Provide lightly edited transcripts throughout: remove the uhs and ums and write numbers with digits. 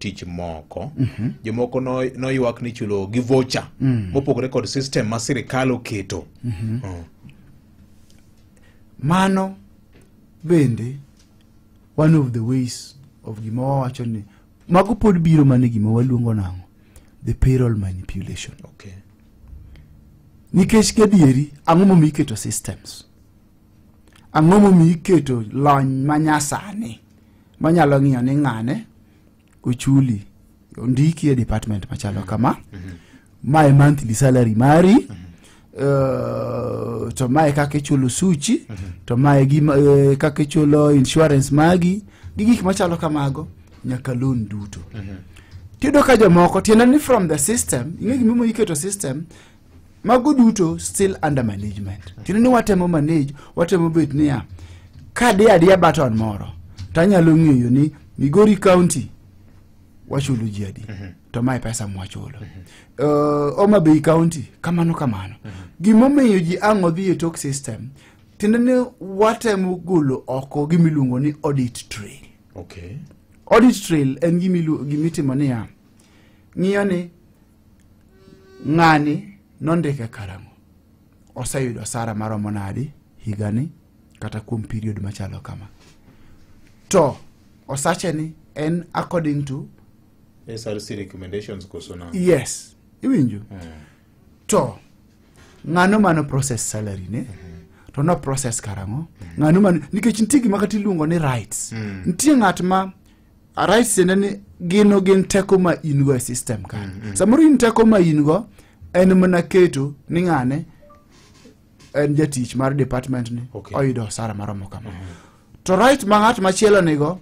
jotich moko. Jomoko noywak ni chulo gi voucher mopogore kod system ma sirikal oketo. Mano bende one of the ways of gima wawacho ni mago pod biro mana e gima waluongo nang'o, the payroll manipulation. Nikech gadieri, ang'o momiyo iketo systems? Ang'o momiyo iketo lony manyasani manyalo ng'iyo ni ng'ane ochuli, ondiki e department machalo kama, mae monthly salary mari, to mae kaka ichulo suchi, to mae gima, kaka ichulo insurance magi gi gik machalo kamago, nyaka loan duto. Tiyudo ka jomoko tiende ni from the system, ing'e gimomiyo iketo system mago duto still under management. Tiende ni watemo manage, watemo bet niya, kadiyo adiya button moro tanyalo ng'eyo ni Migori County wachulo ji adi, to mae pesa mwachulo. Homa Bay County kamano kamano. Gimomiyo ji ang' odhi e tok system tiende ni watemo golo oko gimiluongo ni audit trail. Audit trail en gimitimo niya, ng'iyo ni ng'ani nondike karang'o, oseyudo osara maromo nadi higani kata kuom period machalo kama, to osache ni en according to SRC recommendations koso nang'o? Yes, iwinjo? To ng'ano mano process salary ne, to no process karang'o, ng'ano mano, nikech nitie gima kata iluongo ni rights. Nitie ng'at ma rights, tiende ni gino gin teko ma in go e system kanyo. Samoro in teko ma in go en mana keto ni ng'ane en jatich mar department ni, oyudo osara maromo kama. To right ma ng'at machielo nigo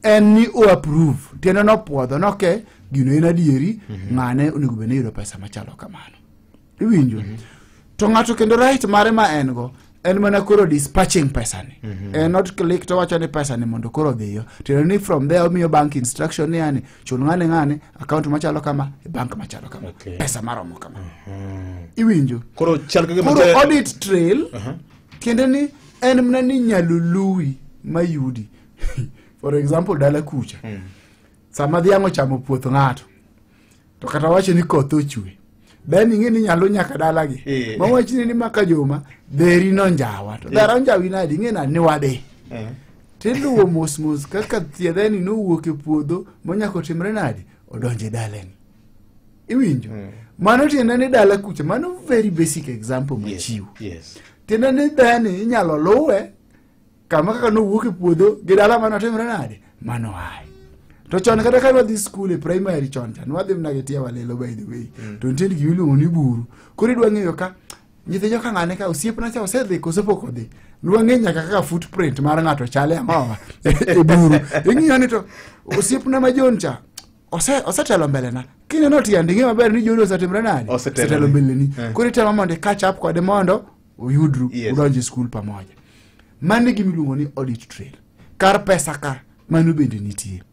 en ni o approve, tiende nopuodho noke gino en adieri, ng'ane onego bed ni yudo pesa machalo kamano, iwinjo? To ng'ato kendo right mare ma en go en mana koro dispatching pesa ni, en not click to wacho ni pesa ni mondo koro dhiyo. Tiende ni from there omiyo bank instruction ni yani chul ng'ane ng'ane account machalo kama e bank machalo kama, pesa maromo kama, iwinjo? Koro chal ka gima Koro audit trail tiende ni en mana ni nyalo luwi mayudi. For example, dala kucha sama dhiang' ochamo puoth ng'ato, to kata wacho ni koth ochwe, then ing'e ni nyalo nyaka dalagi mawachni ni maka juma dheri nonjawa, to dhara onjawi nadi? Ing'e nadi ni wadhi tiluwo mos mos kaka thiedheni nowuok e puodho monyako timre nadi odonjo e dalani, iwinjo? Mano tiende ni dala kucha, mano very basic example machiwo. Tiende ni dhani inyalo luwe kama kaka nowuok e puodho gi dala manotimre nade mano ae. To chon kata ka wadhi skul e primary chon cha nwadhi mana gi tie walelo, by the way. To nitie gima iluongo ni buru. Koro idwa ng'eyo ka nyithi joka ng'ane ka osiepna cha osedhi koso pok odhi. Nwa ng'e nyaka kaka footprint mar ng'ato chale ang'owa e buru. Ing'iyo ni to osiepna ma John cha osetelo mbele na. Kineno tiende, ing'e maber ni John osetimre nade? Osetelo Osetelo ni. mbele ni. Koro itemo mondo i catch up kode mondo uyudru udonj e skul pamoja. Mano e gima iluongo ni audit trail. Kar pesa ka mano bende nitie.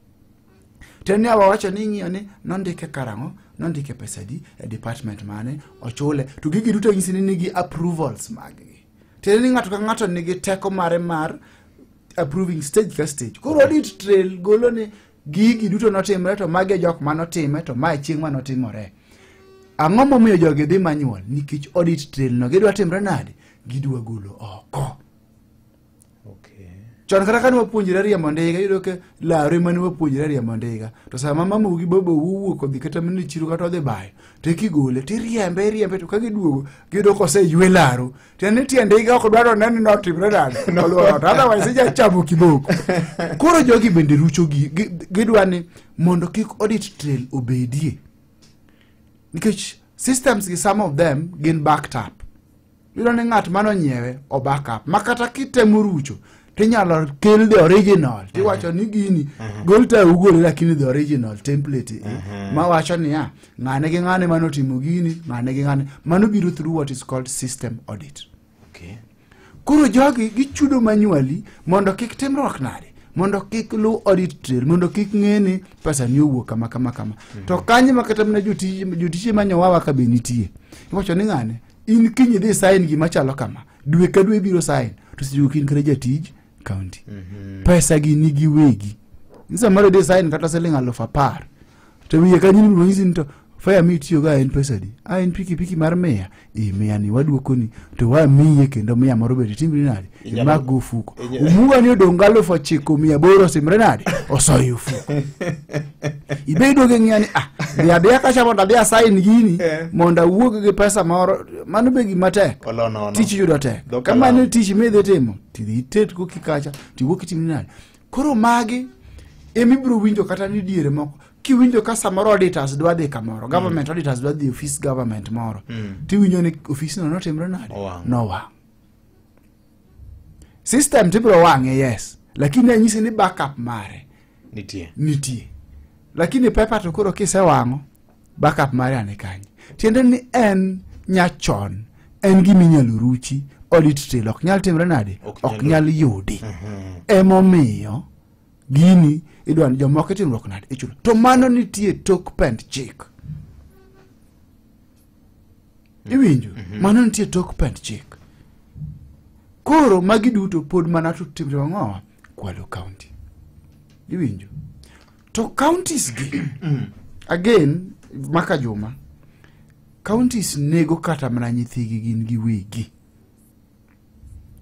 Tiende ni wawacho ni ing'iyo ni nondike karang'o, nondike pesa di, e department mane, ochule. To gigi duto nyisi ni nigi approvals mag-gi. Tiende ni ng'ato ka ng'ato nigi teko mare mar approving stage ka stage. Koro audit trail golo ni gigi duto notimre, to magi e jok manotime, to mae chieng' manotimore. Ang'o momiyo jogi dhi manual? Nikech audit trail no gidwa timre nade? Gidwa golo oko. Chon kata kane wapuonjre riembo ndiga, iyudo ka laro ema ne wapuonjre riembo ndiga. To sama mamau gi babau owuok odhi kata mana e chiro kata odhi bayo, to ekigole tiriembe iriembe, to ka giduogo giyudo koseywe laro. Tiende ni tie ndiga ok dwaro ne ni notimre nade? Oluoro ot. Otherwise inya chamo kiboko. Koro jogi bende rucho gi, gidwa ni mondo kik audit trail obedie. Nikech systems gi, some of them gin backed up. Iyudo ni ng'at manonyiewe o back up. Ma kata kitemo rucho, tinyalo kel the original. Tiwacho ni gini, gol ta ugole, lakini the original template mawacho niya, ng'ane gi ng'ane manotimo gini, ng'ane gi ng'ane. Mano biro through what is called system audit. Koro jogi gichudo manually mondo kik timruok nade, mondo kik lu audit trail, mondo kik ng'e ni pesa ni owuok kama kama kama. To kanyo ma kata mana jotije jotije manyowawa ka be nitie. Iwacho ni ng'ane, in kiny idhi sign gima chalo kama, dwe ka dwe ibiro sign, to seche go in kata jatij county. Pesa gi nigi wegi. Ni samoro idhi sign kata siling 10,000. To wiye kanyo ibiro nyisi ni to fare mitiyogo en pesa adi? A en pikipiki mar 100. E 100 ni waduokoni to wamiye kendo 100 moro bende timri nade? Imak go ofuko. Omuga ni odong' 9,800 osimre nade? Osoyo ofuko. Ibedo gi ng'iya ni ah, dhi adhiya kacha mondo adhi asign gini mondo awuog gi pesa moro. Mano be gima tek. Tich yudo tek. Kamano tich midhi timo, tidhi itet goki kacha, tiwuok itimri nade? Koro magi emibiro winjo kata ni diere moko kiwinjo ka samoro auditors dwa dhi kamoro, government auditors dwa dhi office government moro, tiwinjo ni ofisno notimre nade? Nowang'. System tibiro wang'e, yes, lakini anyisi ni backup mare nitie. Lakini paper to koro kisewang'o, backup mare ane kanye? Tiende ni en nyachon, en gima inyalo ruchi, audit trail ok nyal timre nade? Ok nyal yudi. Emomiyo gini idwa ni jomoko itimruok nade? Ichulo. To mano nitie tok pend chik. Iwinjo? Mano nitie tok pend chik. Koro magi duto pod mana to timre ang'owa? Kwalo county. Iwinjo? To counties gi, again, maka juma, counties nego kata mana nyithigi gin giwegi.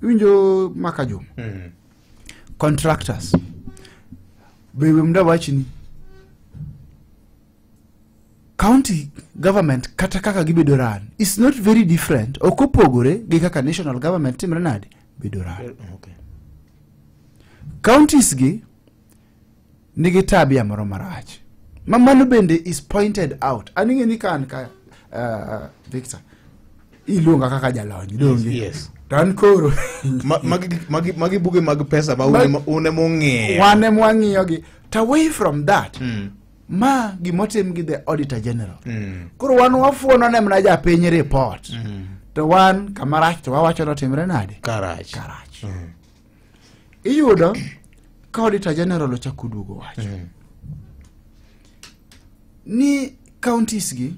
Iwinjo maka juma? Contractors. Be mda wachni county government kata kaka gibedo run is not very different. Ok opogore gi kaka national government timre nade? Bedo run. Okay. Counties gi nigi tabia moro marach. Ma mano bende is pointed out. An ing'e ni ka an ka Victor, iluonga kaka jalony, donge? Yes. To an koro Magi buge mag pesa ma une mong'eyo. Wan ema wang'iyo gi. To away from that, ma gimotim gi the Auditor General. Koro wan wafuono ne mana japiny report. To wan kamarach to wawacho notimre nade? Karach. Karach. Iyudo ka Auditor General ochako duogo wacho ni counties gi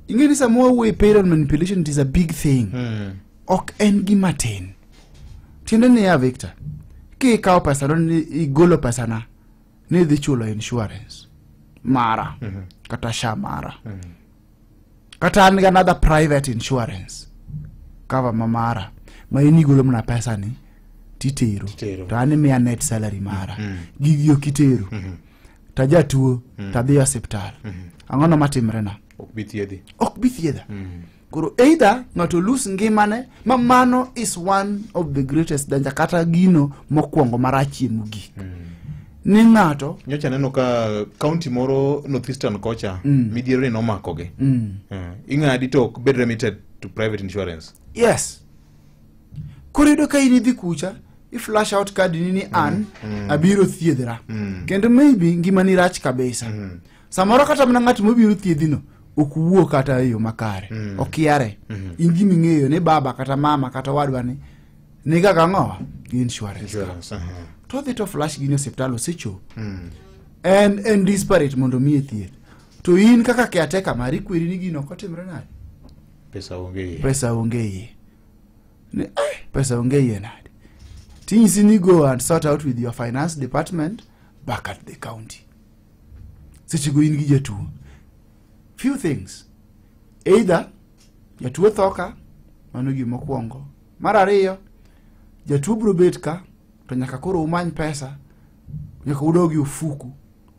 ing'e ni sama wawuoyo e payroll manipulation, it is a big thing. Ok en gima tin. Tiende niya, Victor, kikawo pesa no ni igolo pesa na ni idhi chulo insurance mara kata SHA mara kata an gi another private insurance cover ma mara ma in igolo mana pesa ni titero Titero. To an imiya net salary mara, gigi ok itero to jatuo tadhi e osiptal, ang'ono matimre na? Ok bi thiedhi. Ok bi thiedha. Koro either ng'ato lose ngimane, ma mano is one of the greatest danger, kata gino mokwongo marachie mogik ni ng'ato Nyocha neno ka county moro northeastern kocha, midhiero ni nomakogi. Ing'adi to ok bed remitted to private insurance. Yes, koro iyudo ka in idhi kucha i flash out card ni an abiro thiedhra kendo maybe ngimani rach kabisa. Samoro kata mana ng'at mobiro thiedhino ok wuo kata e yo makare, okiare. In giming'eyo ni baba kata mama kata wadwa ni niga gang'owa gi insurance. Insurance. To odhi to flash gini e osiptal, osechopo en desperate mondo miye thieth, to in kaka caretaker mari kweri ni gino ok otimre nade? Pesa onge iye. Pesa onge iye. Ni, eh, pesa onge iye nade? Tinyisi ni go and sort out with your finance department back at the county. Sechego in gi jatuo, few things: either jatuo tho ka, mano gimokwongo; mar ariyo, jatuo biro bet ka to nyaka koro umany pesa, nyaka udog e ofuku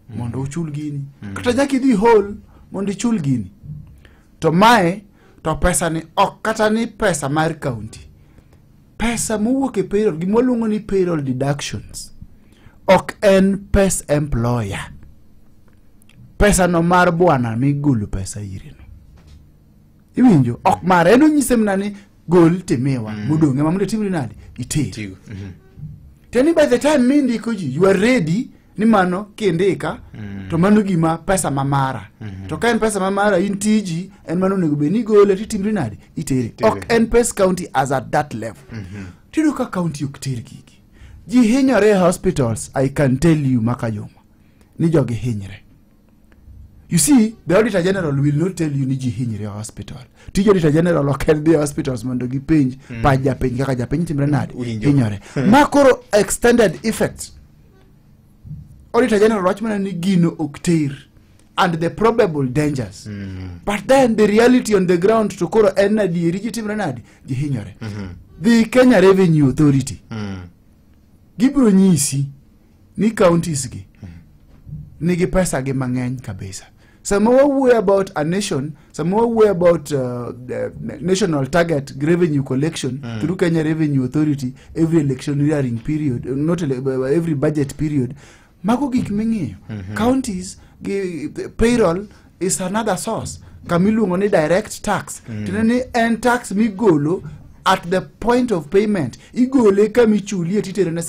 mondo uchul gini, kata nyaka idhi hol mondo ichul gini. To mae to pesa ni ok kata ni pesa mar county, pesa mowuok e payroll, gima waluongo ni payroll deductions, ok en pes employer. Pesa no mar bwana migolo pesa ire no, iwinjo? Ok mare. En onyise mana ni gol timiwa modong' ema mondo itimri nade? Iter. Tigo. Teni by the time mindiko ji, you are ready ni mano kindika to mano gima pesa ma mara. To ka en pesa ma mara, in tiji en mano onego bed ni igole titimri nade? Itere. Itere. Ok en pes county as at that level. Tiyudo ka county ok ter gigi, ji hinyore e hospitals. I can tell you maka juma ni jogi hinyre. You see, the Auditor General will not tell you ni ji hinyre e hospital. Tij Auditor General ok en dhi e hospitals mondo gipenj pach japiny kaka japiny timre nade? Winjo. Hinyore. Ma koro extended effect. Auditor General wacho mana ni gino ok ter. and the probable dangers. But then the reality on the ground to koro en adieri ji timre nadi? Ji hinyore. The Kenya Revenue Authority gibiro nyisi ni counties gi nigi pesa gi mang'eny kabisa. Sama wawuoyo about a nation, sama wawuoyo about the national target revenue collection through Kenya Revenue Authority every electioneering period, not every budget period, mago gik ming'iyo. Counties gi payroll is another source kamiluongo ni direct tax. Tiende ni en tax migolo at the point of payment, igole kamichulie titere ne.